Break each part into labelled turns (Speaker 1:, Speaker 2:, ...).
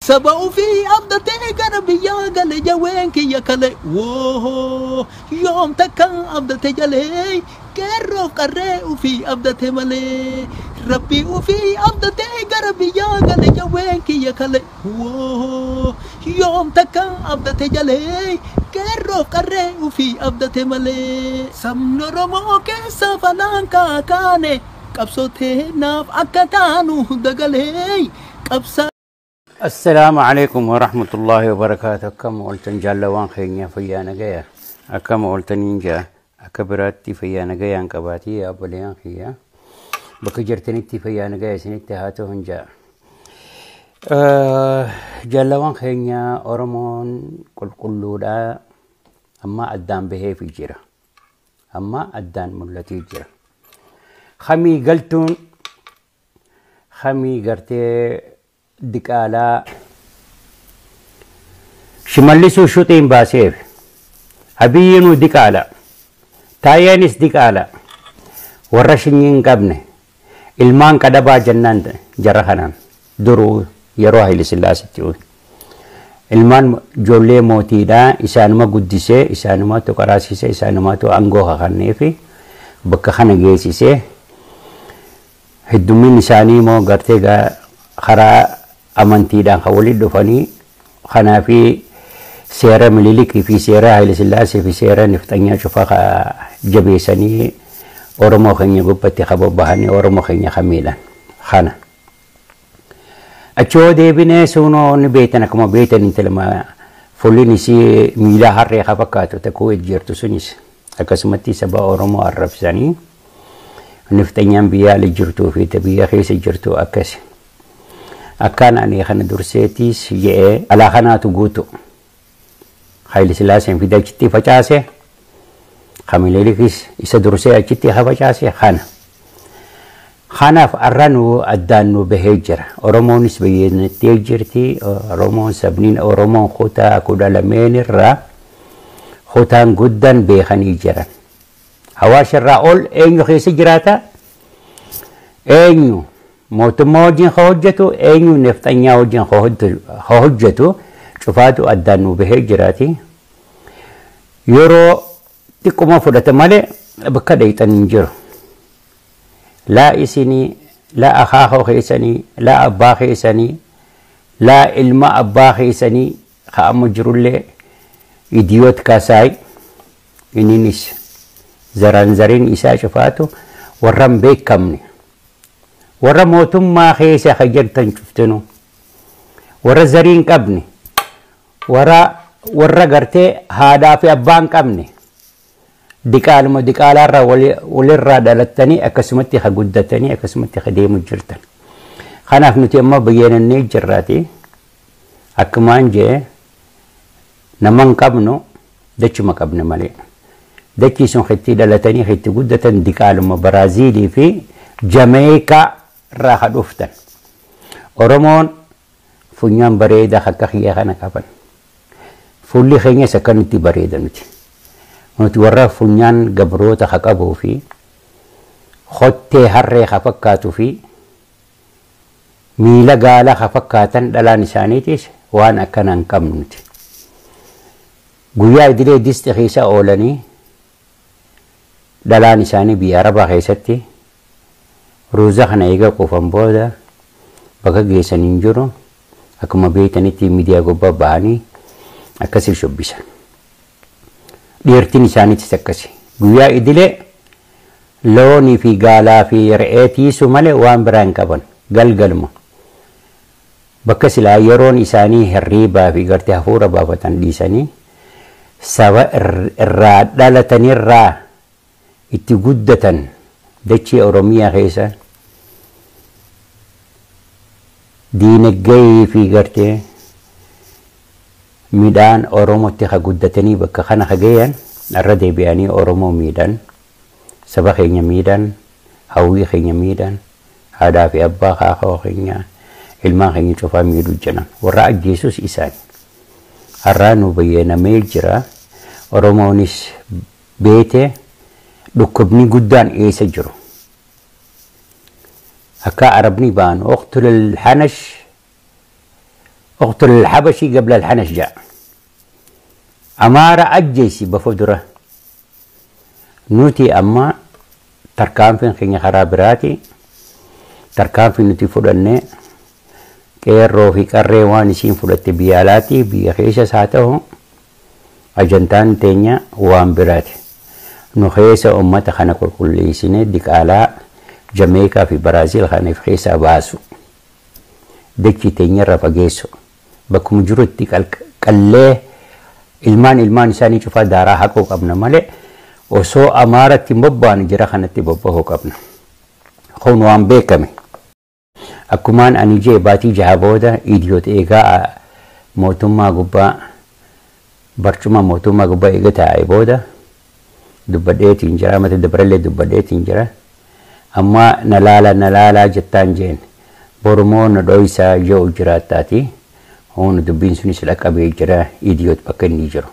Speaker 1: Saba ofii abdatee gara biyyaa gale jaween kiyya kale woohoo yoom takka abdate jalee qeerroof qarree ofii abdate malee rabbii ofii abdatee gara biyyaa gale jaween kiyya kale woohoo yoom takka abdate jalee qeerroof qarree ofii abdate malee sabni Oromoo keessa falaan kaakaane qabsoo naaf akka taanu dagalee qabsa.
Speaker 2: السلام عليكم ورحمة الله وبركاته. كم قلتن جالوان خينيا فيانا جايا أكم قلتن ينجا أكبراتي فيانا جايا انكباتي يا أبليان خيا بكجرتنتي فيانا جايا سنتي هاتو هنجا جالوان خينيا أورمون كل كلودا أما أدان به في جرا أما أدان ملتي جرا خمي قلتون خمي قرتي diqaalaa Shimallisuu shuxiin baaseef Abiyyinuu diqaala Taayyeenis diqaala warra shinyii hin qabne ilmaan qadabaa jennaan jara kanaan duruu yeroo Haile Sillaasitti ilmaan ijoollee mootiidhaa isaanuma guddisee isaanumatu qaraasisee isaanumatu aangoo kakanneefi bakka kana geessisee heddummin isaanii immoo gartee karaa amantiidhaan kan walitti dhufanii kanaa fi seera Minilikii fi seera Haile Sillaasee fi seera Nifxanyaa cufa jabeessanii Oromoo keenya gubbatti kan bobbahanii Oromoo keenya kan miidhan kana. Achi yoo deebinee sunoo ni beektan akkuma beektan intalama fuulli isii miila harree kan fakkaatu takkuu jirtu sunis akkasumatti saba Oromoo arrabsanii Nifxanyaan biyya ala jirtuu fi biyya keessa jirtu akkasi. Akkaan ani kana durseetiis jedhee alaa kanaatu guutu. Haile Sillaaseen fide achitti facaase. Minilikis isa dursee achitti facaase kana. Kanaaf har'a nu addaan nu bahee jira. Oromoonis biyyeettee jirti. Oromoon sabniin Oromoon kutaa 12 irraa kutaan guddaan beekanii jiran. Hawaasha irraa ol eenyu keessa jiraata? Eenyu? Mootummaa wajjin ka hojjetu eenyu nefxanyaa wajjin ka hojjetu cufaatu addaan nu bahee jiraati. Yeroo xiqquma fudhata malee bakka dheeyxan hin jiru. Laa isinii, laa akaakoo keessanii, laa abbaa keessanii, laa ilma abbaa keessanii ka amma jirullee idiyoot kaasaay inninis zaraan zariin isaa cufaatu warra hin beekamne. Warra mootummaa keessa ka jirtan cuftinu warra zarii hin qabne warra gartee haadhaa fi abbaa hin qabne diqaaluma diqaalaarraa walirraa dhalattanii akkasumatti ka guddatanii akkasumatti ka deemu jirtan. Kanaaf nuti amma bayyanannee jirraati akkumaan jee nama hin qabnu dachuma qabne malee. Dachii sun itti dhalatanii itti guddatan diqaaluma Baraaziilii fi Jameekaa irraa ka dhuftan. Oromoon funyaan bareedaa akka kiyya kana qaban. Fuulli keenyas akkanutti bareeda nuti. Nuti warra funyaan gabroota ka qabuu fi hottee harree ka fakkaatuu fi miila gaalaa ka fakkaatan dhalaan isaaniitis waan akkana hin qabnu nuti. Guyyaa idilee disti keessa oolanii dhalaan isaanii biyya Arabaa keessatti ruuza kana eega quufan booda bakka geessan hin jiru akkuma beektanitti miidiyaa gubbaa ba'anii akkasii shubbisan. Dhiirtiin isaaniitis akkasi. Guyyaa idilee loonii fi gaalaa fi re'ee tiisu malee waan biraa hin qaban galgalma. Bakka silaa yeroon isaanii hirriibaa fi gartee hafuura baafatan dhiisanii saba irraa dhalatanirraa itti guddatan dachee Oromiyaa keessa diinagdee fi gartee midhaan Oromootti ka guddatanii bakka kana ka gahan irra deebi'anii Oromoo miidhan saba keenya miidhan hawwii keenya miidhan haadhaa fi abbaa kaakoo keenya ilmaan keenya cufaa miidhuu jiran warra ajjeesus isaan. Har'aa nu bayyanamee jira. Oromoonis beete dhukkubni guddaan eessa jiru. Akka Arabni ba'an uqtul hanash اقتل الحبشي قبل الحنش جاء. Amaara ajjeesi bafo dura. Nuti amma tarkaanfiin keenya karaa biraati. Tarkaanfii nuti fudhanne qeerroo fi qarree waan isiin fudhatte biyya alaati, biyya keessas haa ta'u, ajantaan teenya waan biraati. Nu keessa uummata kana qulqulleessine diqaalaa Jameekaa fi Baraaziil kana keessaa baasu. Dachii teenya irra fageessu. Bakkuma jirutti qallee ilmaan ilmaan isaanii cufaa daaraa haquu qabna malee osoo Amaaratti hin bobba'an jira kanatti bobba'uu qabna. Kun waan beekame. Akkumaan ani jee baatii 6 booda idiyoot eegaa mootummaa gubbaa barcuma mootummaa gubbaa eega taa'e booda dubbadheetiin jira, mata dabarallee dubbadheetiin jira. Amma na laala na laalaa jettaan jeen borumoo na dho'isaa yoo jiraattaati. Hoon dubbiin sunis dhaqqabee jira idiyoot bakka inni jiru.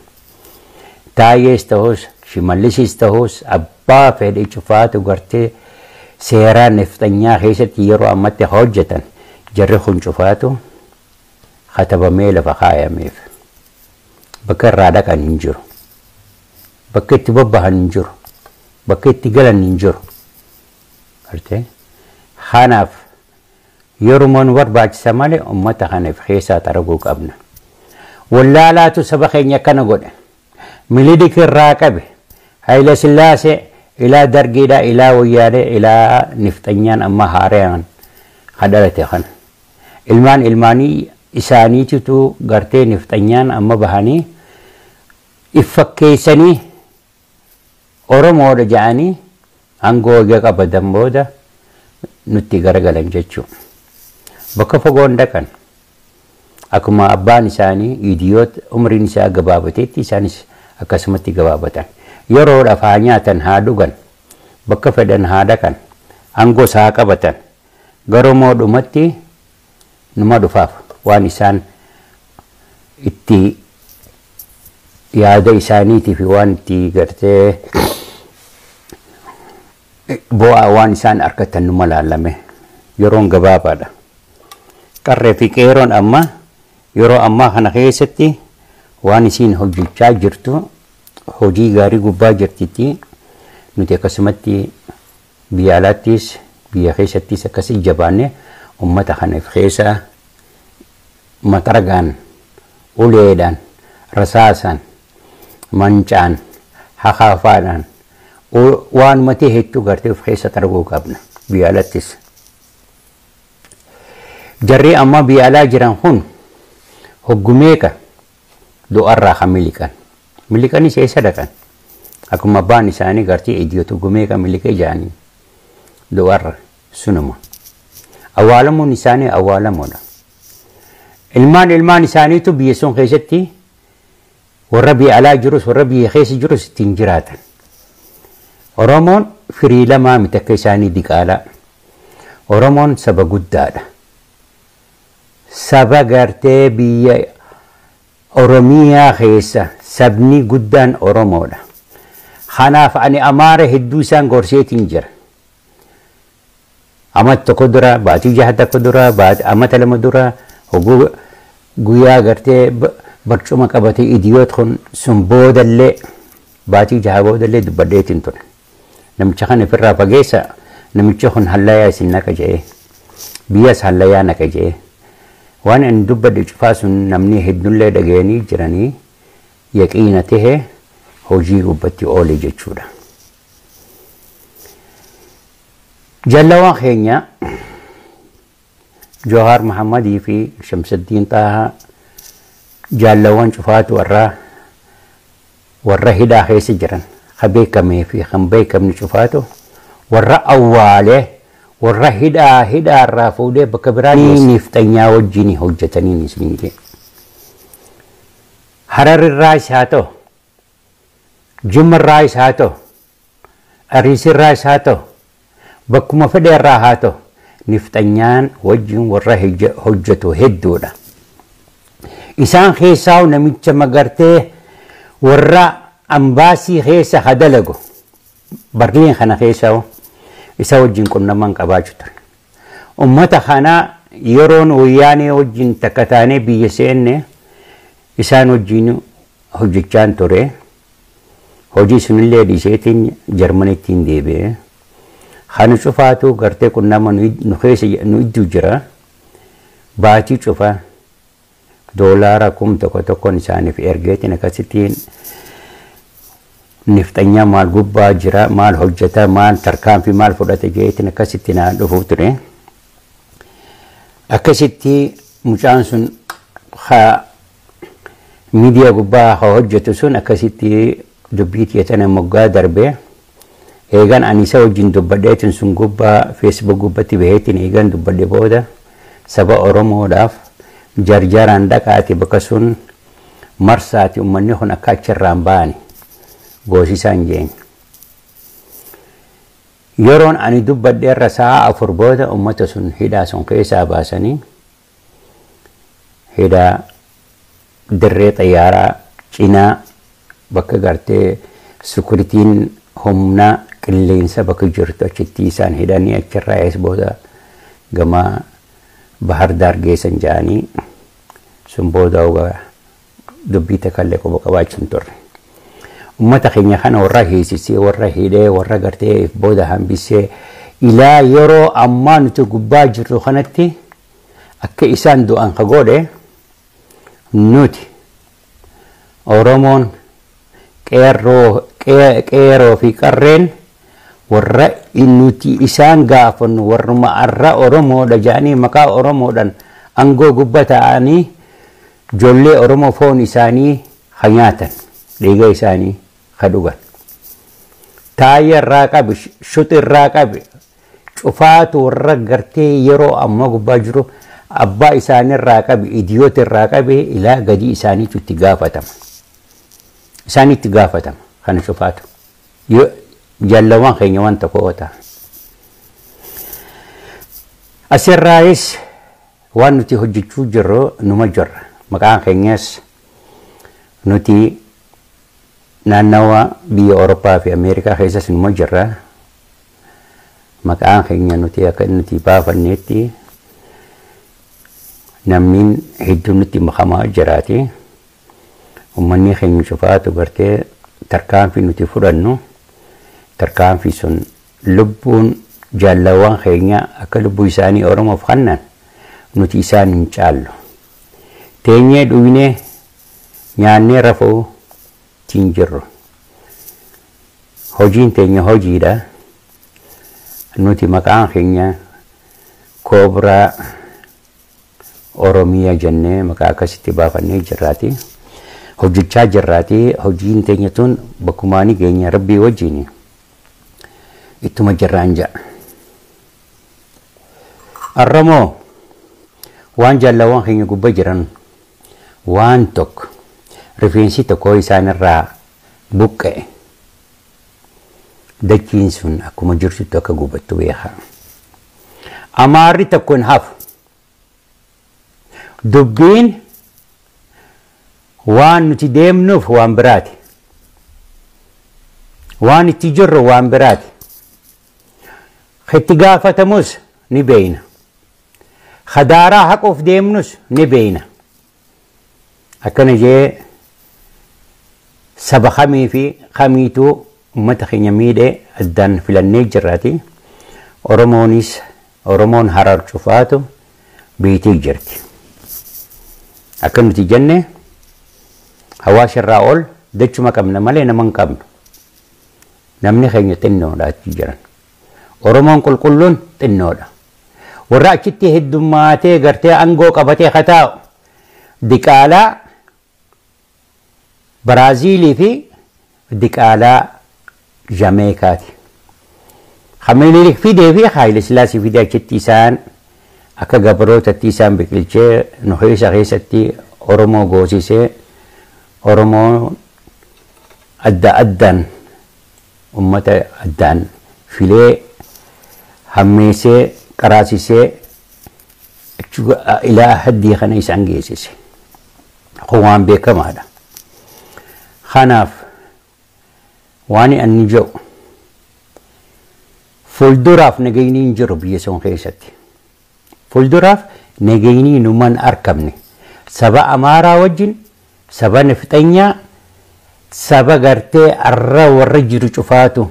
Speaker 2: Taayyees ta'us Shimallisis ta'us abbaa fedhe cufaatu gartee seeraa nefxanyaa keessatti yeroo ammatti hojjetan jarri kun cufaatu katabamee lafa kaayameef. Bakka irraa dhaqan hin jiru. Bakka itti bobbahan hin jiru. Bakka itti galan hin jiru. Gartee kanaaf yeroo nu barbaachisa malee uummata kanaaf keessaa xaraguu qabna. Wallaalaatu saba keenya akkana godhe. Minilik irraa qabe. Hayila Sillaasee ilaa Dargiidhaa ilaa Wayyaalee ilaa Nifxanyaan amma haaraan kadhalate kana. Ilmaan ilmaanii isaaniititu gartee Nifxanyaan amma bahanii iffakkeessanii Oromoodha jedhanii aangoo eega qabatan booda nutti garagalan jechuudha. Bakka fagoon dhaqan akkuma abbaan isaanii idiyoot umriin isaa gabaabateetti isaanis akkasumatti gabaabatan. Yeroodhaaf haa nyaatan haa dhugan, bakka fedhan haa dhaqan, aangoos haa qabatan. Garuu dhumatti numa dhufaaf waan isaan itti yaada isaaniitii fi waan itti gartee bu'aa waan isaan argatan numa laalame yeroon gabaabaadha. Qarree fi qeeroon amma yeroo ammaa kana keessatti waan isiin hojjechaa jirtu hojii gaarii gubbaa jirtitti nuti akkasumatti biyya alaattis biyya keessattis akkasii jabaanne uummata kanaaf keessa maxaragaan, uleedhaan, rasaasaan, mancaan, haqaafaadhaan waan matee hedduu gartee of keessa targuu qabna biyya alattis. Jarri amma biyya alaa jiran kun hoggumeeka du'arraa kan miliqan. Miliqanis eessa dhaqan? Akkuma abbaan isaanii gartee idiyoota hoggumeeka miliqee jedhanii du'arra sunuma. Awwaalamuun isaanii awwaalamuudha. Ilmaan ilmaan isaaniitu biyya sun keessatti warra biyya alaa jirus warra biyya keessa jirus ittiin jiraatan. Oromoon firii lamaa miti akka isaanii diqaalaa. Oromoon saba guddaadha. Saba gartee biyya Oromiyaa keessa sabni guddaan Oromoodha. Kanaaf ani Amaara hedduu isaan gorseetiin jira. Amata 1 dura, baatii 6 tokko dura, amata 2 dura, hogguu guyyaa gartee barcuma qabatee idiyoot kun sun boodallee baatii 6 boodallee dubbadheetiin ture. Namicha kana ofirraa fageessa, namichi kun hallayaa isin naqa jedhee, biyyas hallayaa naqa jedhee. Waan inni dubbadhe cufaa sun namni hedduullee dhaga'anii jiranii yaqiina tahe hojii gubbatti oole jechuudha. Jallawaan keenya Jawaar Mahammadii fi Shamsaddiin Xaahaa jallawwan cufaatu warra hidhaa keessa jiran kan beekamee fi kan beekamne cufaatu warra awwaalee warra hidhaa hidhaarraa fuudhee bakka biraa nifxanyaa wajjin hojjetanii isin jedhe. Hararrirraas haa ta'u, Jimmarraas haa ta'u, Ariisirraas haa ta'u, bakkuma fedheerraa haa ta'u, nifxanyaan wajjin warra hojjetu hedduudha. Isaan keessaa namicha magartee warra ambaasii keessa hadalagu Barliin kana keessaa isa wajjin qunnaman qabaachuu ture. Uummata kanaa Yeroon wayyaanee wajjin takka taanee biyya seenne isaan wajjin hojjechaan ture. Hojii sunillee dhiiseetiin Jarmanittiin deebi'e. Kan cufaatu gartee qunnama nu keessa nu idduu jira. Baatii cufa $1,000 isaaniif ergeetiin akkasittiin nifxanyaa maal gubbaa jira, maal hojjeta, maal tarkaanfii maal fudhate jeetiin akkasitti naan dhufuu ture. Akkasitti mucaan sun miidiyaa gubbaa hojjetu sun akkasitti dubbii tiyya moggaa darbee eegan ani isa wajjin dubbadheetiin sun gubbaa Facebook gubbatti baheetiin eegan dubbadhe booda saba Oromoodhaaf jarjaraan dhaqaati bakka sun marsaati uummanni kun akka achirraan ba'ani goosisaan jeen. Yeroon ani dubbadhe irra sa'a 4 booda uummata sun hidhaa sun keessaa baasanii hidhaa dirree xayyaaraa cinaa bakka gartee sukuritiin humna qilleensa bakka jirtu achitti isaan hidhanii achirraa ees booda gama Bahar Daar geessan jedhanii sun booda dubbii takkallee quba qabaachuu hin turre. Uummata keenya kana warra hiisisee, warra hidhee, warra gartee booda hambisee ilaa yeroo ammaa nuti gubbaa jirru kanatti akka isaan du'an ka godhe nuti Oromoon qeerroo fi qarreen warra nuti isaan gaafannu warruma arra Oromoodha jedhanii maqaa Oromoodhaan aangoo gubbaa ta'anii ijoollee Oromoo foon isaanii ha nyaatan, dhiiga isaanii ha dhugan. Taayya irraa qabi, shuxi irraa qabi, cufaatu warra gartee yeroo ammaa gubbaa jiru abbaa isaanii irraa qabi, idiyoota irraa qabi ilaa gadii isaaniitu itti gaafatama. Isaaniitti gaafatama kana cufaatu. Jallawwan keenya waan tokko ta'a. Asirraayis waan nuti hojjechuu jirru numa jirra. Maqaan keenyas nuti naannawa biyya Awurooppaa fi Ameerikaa keessas numa jirra. Maqaan keenya nuti akka nuti baafannetti namni hedduun nutti makamaa jiraati. Uummanni keenya cufaatu gartee tarkaanfii nuti fudhannu tarkaanfii sun lubbuun jaalawwan keenya akka lubbuu isaanii Oromoof kennan nuti isaan hin caallu. Teenyee dhugnee nyaannee rafuu tiin jirru. Hojiin teenya hojiidha. Nuti maqaan keenya Koobraa Oromiyaa jennee maqaa akkasitti baafannee jirraati. Hojjechaa jirraati. Hojiin teenya tun bakkumaanii keenya Rabbii wajjini ittuma jirraan ja'a. Arramoo waan jaalawwan keenya gubbaa jiran waan tokko rifeensi tokko isaanirraa buqqa'e dachiin sun akkuma jirtutti akka gubattu beekaa. Amaarri tokko hin hafu. Dubbiin waan nuti deemnuuf waan biraati. Waan itti jirru waan biraati. Itti gaafatamus ni beeyna. Khadaaraa haquuf deemnus ni beeyna. Akkana jee saba kamii fi kamiituu uummata keenya miidhee addaan filannee jirraati. Oromoonis Oromoon Harar cufaatu beeytee jirti. Akka nuti jenne hawaasa irraa ol dachuma qabna malee nama hin qabnu. Namni keenya xinnoodha achi jiran. Oromoon qulqulluun xinnoodha. Warra achitti heddummaatee gartee aangoo qabatee haa taa'u diqaalaa Baraaziilii fi diqaalaa Jameekaati. Minilik fidee fi Haayile Sillaasee fidee achitti isaan akka gabrootatti isaan biqilchee nu keessa keessatti Oromoo goosisee Oromoo adda addaan uummata addaan filee hammeessee qaraasisee ilaa haddii kana isaan geessise. Kun waan beekamaadha. Kanaaf waan inni jedhu fuulduraaf nageenyi hin jiru biyya sun keessatti. Fuulduraaf nageenyi numan argamne. Saba Amaaraa wajjin, saba Nafxanyaa, saba gartee arra warra jiru cufaatu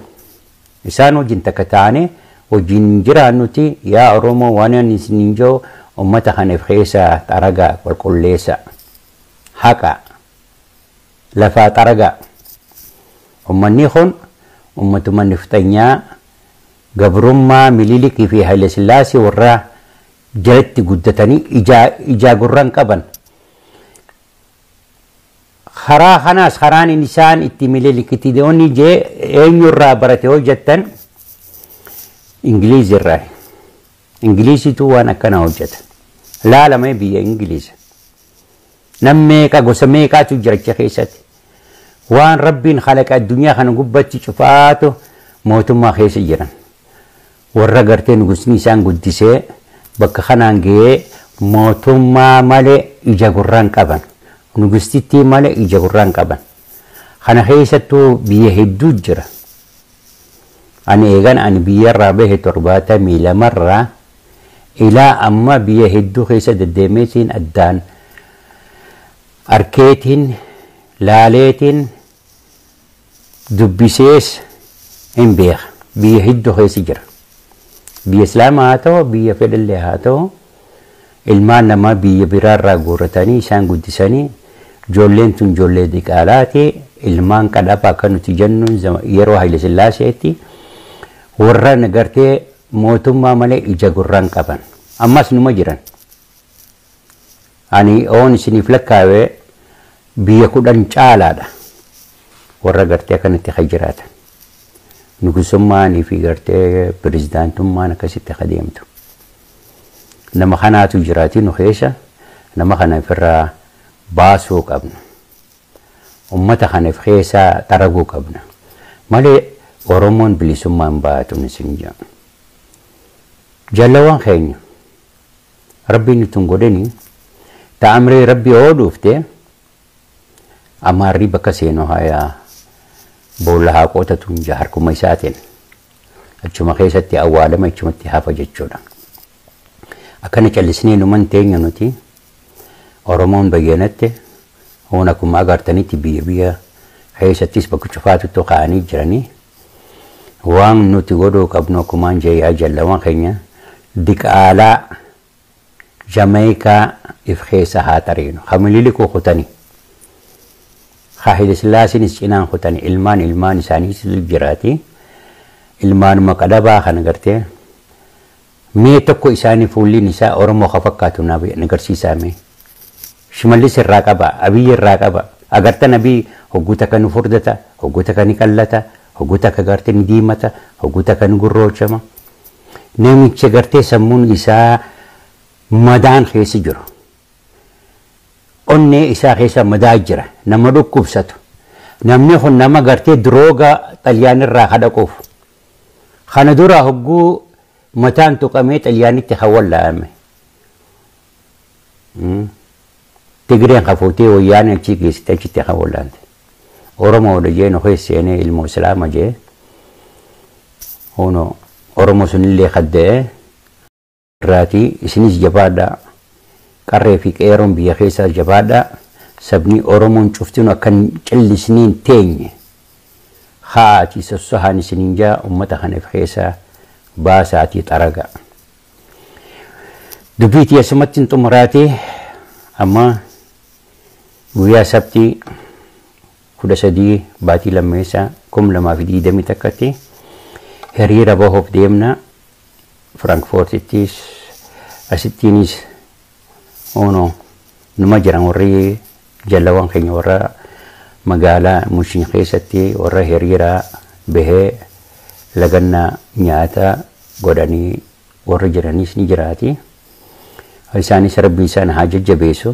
Speaker 2: isaan wajjin takka taane wajjin jiraannuti. Yaa Oromoo, waan ani isiniin jiru, ummata kanaaf keessa xaragaa, qulqulleessa, haqa lafaa xaragaa. Ummanni kun ummatuma Nafxanyaa gabrummaa Mililikii fi Haile Sillaasee warra jalatti guddatanii ijaa gurraan qaban. Karaa kanaas karaan inni isaan itti Mililikitti onni jee eenyurraa barate hoo jettan, Ingiliizirraa. Ingilizitu waan akkana hojjeta. Laalamee biyya Ingiliza. Nam meeqa, gosa meeqaatu jira achi keessatti. Waan Rabbiin khalaqa addunyaa kana gubbatti cufaatu mootummaa keessa jiran. Warra gartee nugusni isaan guddisee bakka kanaan ga'ee mootummaa malee ija gurraan qaban. Nugustittii malee ija gurraan qaban. Kana keessattuu biyya hedduu jira. Ani eegan ani biyyarraa bahe 72rraa ilaa amma biyya hedduu keessa deddeemeetiin addaan arkeetiin laaleetiin dubbisees hin beeka. Biyya hedduu keessa jira. Biyya Islaamaa haa ta'u, biyya fedhallee haa ta'u, ilmaan namaa biyya biraarraa guurratanii isaan guddisanii, ijoolleen tun ijoollee diqaalaati. Ilmaan qadhabaa akka nuti jennu yeroo Haile Sillaaseetti warra gartee mootummaa malee ija gurraan qaban. Ammas numa jiran. Ani oon isiniif lakkaawee biyya 10 caalaadha. Warra gartee akkanatti kan jiraatan. Nugusummaanii fi gartee pirezidaantummaan akkasitti akka deemtu. Nama kanaatu jiraati nu keessa, nama kana ofirraa baasuu qabna. Ummata kana of keessaa xaraguu qabna. Malee Oromoon bilisummaan baatu isin jedha. Jallawwan keenya Rabbiin nuti hin godhini ta'amree Rabbi yoo dhufte Amaarri bakka seenu hayaa boolla haa qootatu hin jaa harkuma isaatiin. Achuma keessatti awwaalama, achumatti hafa jechuudha. Akkana callisnee numan teenya nuti Oromoon bayyanatte hoon akkuma agartanitti biyya biyya keessattis bakka cufaatutti ka'anii jiranii. Waan nuti godhuu qabnu akkumaan jee, yaa jallawwan keenya, diqaalaa Jamaayikaa if keessa haa xariinu. Hamililikuu kutani. Haile Sillaaseenis cinaan kutani. Ilmaan ilmaan isaanii jiraati. Ilmaanuma qadhabaa kana gartee mee tokko isaanii fuulliin isaa Oromoo ka fakkaatu na agarsiisaa mee. Shimallis irraa qaba, Abiyyi irraa qaba. Agartan Abiyyi hogguu takka ni furdata, hogguu takka ni qallata, hogguu takka gartee ni diimata, hogguu takka ni gurroochama. Namicha gartee sammuun isaa madaan keessa jiru. Onnee isaa keessa madaa jira. Nama dhukkubsatu. Namni kun nama gartee dirooga Xalyaanirraa kadhaquuf. Kana dura hogguu mataan tuqamee Xalyaanitti kan wallaa'ame. Tigreen kafuutee wayyaan achii geessite achitti kan wallaante. Oromoodha jee nu keessa seenee ilmoo Islaama jee. Hono Oromoo sunillee kadda'ee irraatii isinis jabaadhaa. Qarree fi qeeroon biyya keessaa jabaadhaa. Sabni Oromoon cuftinu akkan callisniin teenye. Haati sossohaan isiniin jaa, uummata kana of keessaa baasaatii xaraga. Dubbii asumatti hin xumuraatee amma guyyaa sabtii 13 baatii lammeessaa 2021tti hiriira bahuuf deemna. Firankfoortittis asittiinis ono numa jiran warri jallawwan keenya warra magaalaa Mushin keessatti warra hiriira bahee laganna nyaata godhanii warra jiranis ni jiraati. Isaanis Rabbi isaan haa jajjabeessu.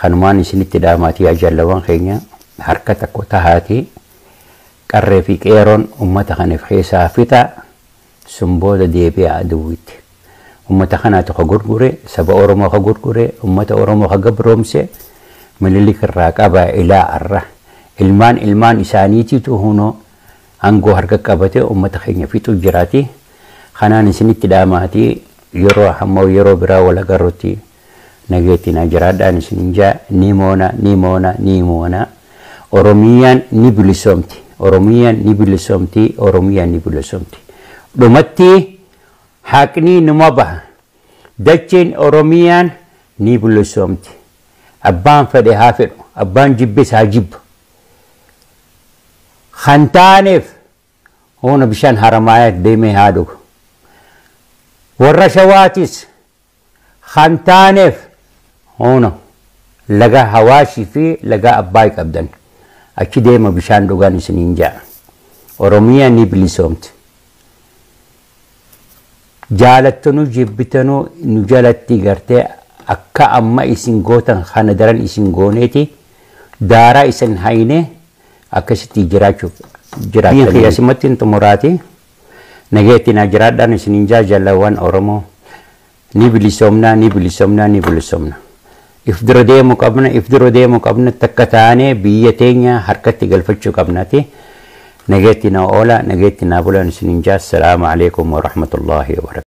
Speaker 2: Kanumaan isinitti dhaamaatii, yaa jallawwan keenya, harka tokko tahaatii qarree fi qeeroon uummata kanaaf keessaa fixa, sun booda deebi'a aduwwitti. Uummata kanaatu ka gurgure, saba Oromoo ka gurgure, uummata Oromoo ka gabroomse, Minilik irraa qaba ilaa arra. Ilmaan ilmaan isaaniititu hunoo aangoo harka qabate uummata keenya fixu jiraati. Kanaan isinitti dhaamaatii Yeroo hamma yeroo biraa wal agarrutti nageetti na jiraadhaan isin jaa. Ni moona, ni moona, ni moona. Oromiyaan ni bilisoomti. Oromiyaan ni bilisoomti. Oromiyaan ni bilisoomti. Dhumatti haqni numa baha. Dacheen Oromiyaan ni bilisoomti. Abbaan fedhe haa fedhu. Abbaan jibbes haa jibbu. Kan taaneef hoona bishaan Haramaayaa deemee haa dhugu. Warra Shawaatis kan taaneef hoona laga Hawaashii fi laga Abbaay qabdan. Achi deema bishaan dhugaan isiniin ja'a. Oromiyaan ni bilisoomti. Jaalattanuu jibbitanuu nu jalatti gartee akka amma isin gootan kana daran isin gooneeti daaraa isin hayne akkasitti jiraachuuf jiraatanii. Kiyyasimatti hin xumuraati. Nageetti na jiraadhaan isiniin jaa jaalawwan Oromoo. Ni bilisoomna, ni bilisoomna, ni bilisoomna. If dura deemuu qabna, if dura deemuu qabna, takka taanee biyya teenya harkatti galfachuu qabnaati. Nageetti na oola, nageetti na bulan isiniin jaa. Assalaamu alaikum wa rahmatullahi wa barakatuh.